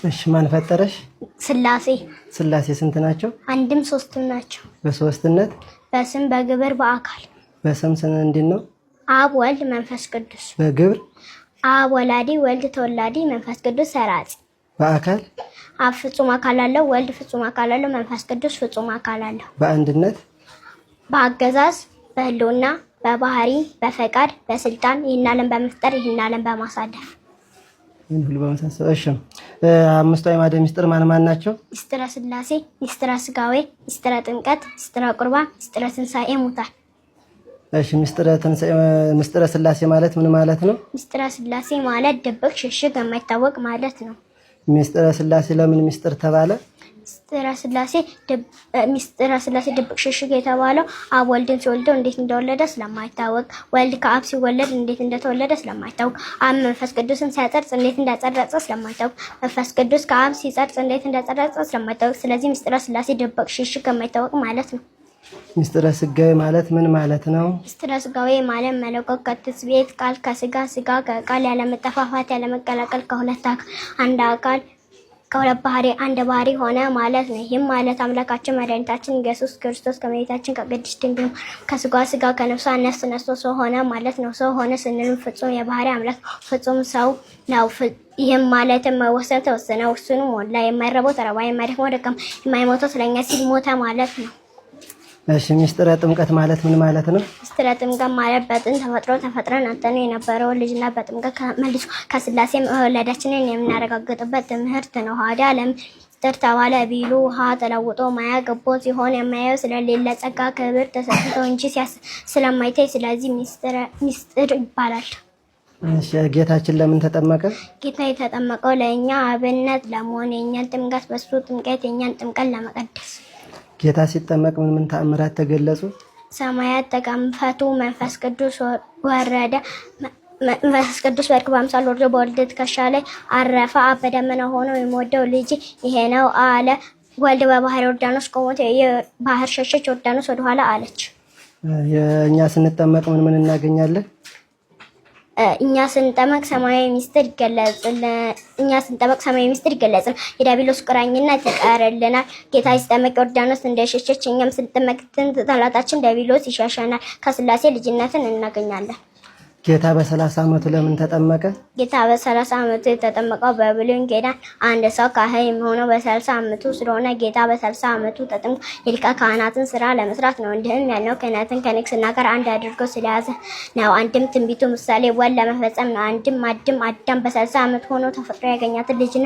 እሺ፣ ማን ፈጠረሽ? ስላሴ። ስላሴ ስንት ናቸው? አንድም ሶስትም ናቸው። በሶስትነት? በስም፣ በግብር፣ በአካል። በስም እንዴት ነው? አብ፣ ወልድ፣ መንፈስ ቅዱስ። በግብር? አብ ወላዲ፣ ወልድ ተወላዲ፣ መንፈስ ቅዱስ ሰራጺ። በአካል? አብ ፍጹም አካል አለው፣ ወልድ ፍጹም አካል አለው፣ መንፈስ ቅዱስ ፍጹም አካል አለው። በአንድነት? በአገዛዝ፣ በህልውና፣ በባህሪ፣ በፈቃድ፣ በስልጣን፣ ይህን ዓለም በመፍጠር፣ ይህን ዓለም በማሳለፍ። ይህን ሁሉ በመሳሰል። እሺ፣ አምስቱ አዕማደ ምስጢር ማን ማን ናቸው? ምስጢረ ስላሴ፣ ምስጢረ ስጋዌ፣ ምስጢረ ጥምቀት፣ ምስጢረ ቁርባን፣ ምስጢረ ትንሣኤ ሙታን። እሺ፣ ምስጢረ ስላሴ ማለት ምን ማለት ነው? ምስጢረ ስላሴ ማለት ድብቅ፣ ሽሽግ፣ የማይታወቅ ማለት ነው። ምስጢረ ስላሴ ለምን ምስጢር ተባለ? ምስጢረ ስላሴ ድብቅ ሽሽግ የተባለው አብ ወልድን ሲወልደው እንዴት እንደወለደ ስለማይታወቅ፣ ወልድ ከአብ ሲወለድ እንዴት እንደተወለደ ስለማይታወቅ፣ አብ መንፈስ ቅዱስን ሲያጸርጽ እንዴት እንዳጸረጸ ስለማይታወቅ፣ መንፈስ ቅዱስ ከአብ ሲጸርጽ እንዴት እንዳጸረጸ ስለማይታወቅ፣ ስለዚህ ምስጢረ ስላሴ ድብቅ ሽሽግ የማይታወቅ ማለት ነው። ምስጢረ ስጋዌ ማለት ምን ማለት ነው? ምስጢረ ስጋዌ ማለት መለኮት ከትስብእት፣ ቃል ከስጋ፣ ስጋ ከቃል፣ ያለመጠፋፋት ያለመቀላቀል ከሁለት አንድ አካል ከሁለት ባህሪ አንድ ባህሪ ሆነ ማለት ነው። ይህም ማለት አምላካችን መድኃኒታችን ኢየሱስ ክርስቶስ ከመቤታችን ከቅድስት ድንግል ከስጋ ስጋ ከነፍሷ ነፍስ ነስቶ ሰው ሆነ ማለት ነው። ሰው ሆነ ስንልም ፍጹም የባህሪ አምላክ ፍጹም ሰው ነው። ይህም ማለትም መወሰን ተወሰነ፣ ውሱኑ ሞላ፣ የማይረበው ተረባ፣ የማይደክመው ደከመ፣ የማይሞተው ስለኛ ሲል ሞተ ማለት ነው። እሺ፣ ምስጢረ ጥምቀት ማለት ምን ማለት ነው? ምስጢረ ጥምቀት ማለት በጥንት ተፈጥሮ ተፈጥረን አጥተነው የነበረውን ልጅና በጥምቀት መልሶ ከስላሴ መወለዳችንን የምናረጋግጥበት ትምህርት ነው። ሀዳ ለምን ምስጢር ተባለ ቢሉ ውሃ ተለውጦ ማያ ገቦ ሲሆን የማያየው ስለሌለ ጸጋ ክብር ተሰጥቶ እንጂ ስለማይታይ፣ ስለዚህ ምስጢር ይባላል። እሺ፣ ጌታችን ለምን ተጠመቀ? ጌታ የተጠመቀው ለእኛ አብነት ለመሆን፣ የእኛን ጥምቀት በሱ ጥምቀት የእኛን ጥምቀት ለመቀደስ። ጌታ ሲጠመቅ ምን ምን ተአምራት ተገለጹ? ሰማያት ተከፈቱ፣ መንፈስ ቅዱስ ወረደ። መንፈስ ቅዱስ በርግብ አምሳል ወርዶ በወልድ ትከሻ ላይ አረፈ። አብ በደመና ሆኖ የምወደው ልጅ ይሄ ነው አለ። ወልድ በባህር ዮርዳኖስ ቆሞ ባህር ሸሸች፣ ዮርዳኖስ ወደኋላ አለች። የእኛ ስንጠመቅ ምን ምን እናገኛለን? እኛ ስንጠመቅ ሰማያዊ ሚስጥር ይገለጽልን። እኛ ስንጠመቅ ሰማያዊ ሚስጥር ይገለጽልን። የዲያብሎስ ቁራኝነት ይቀርልናል። ጌታ ሲጠመቅ ዮርዳኖስ እንደሸሸች እኛም ስንጠመቅ ጠላታችን ዲያብሎስ ይሸሸናል። ከስላሴ ልጅነትን እናገኛለን። ጌታ በ30 ዓመቱ ለምን ተጠመቀ? ጌታ በ30 ዓመቱ የተጠመቀው በብሉይ ኪዳን አንድ ሰው ካህን የሚሆነው በ30 ዓመቱ ስለሆነ ጌታ በ30 ዓመቱ ተጠምቆ የሊቀ ካህናትን ስራ ለመስራት ነው። እንዲህም ያልነው ክህነትን ከንግስና ጋር አንድ አድርጎ ስለያዘ ነው። አንድም ትንቢቱ ምሳሌ ወል ለመፈጸም ነው። አንድም አዳም በ30 ዓመት ሆኖ ተፈጥሮ ያገኛትን ልጅና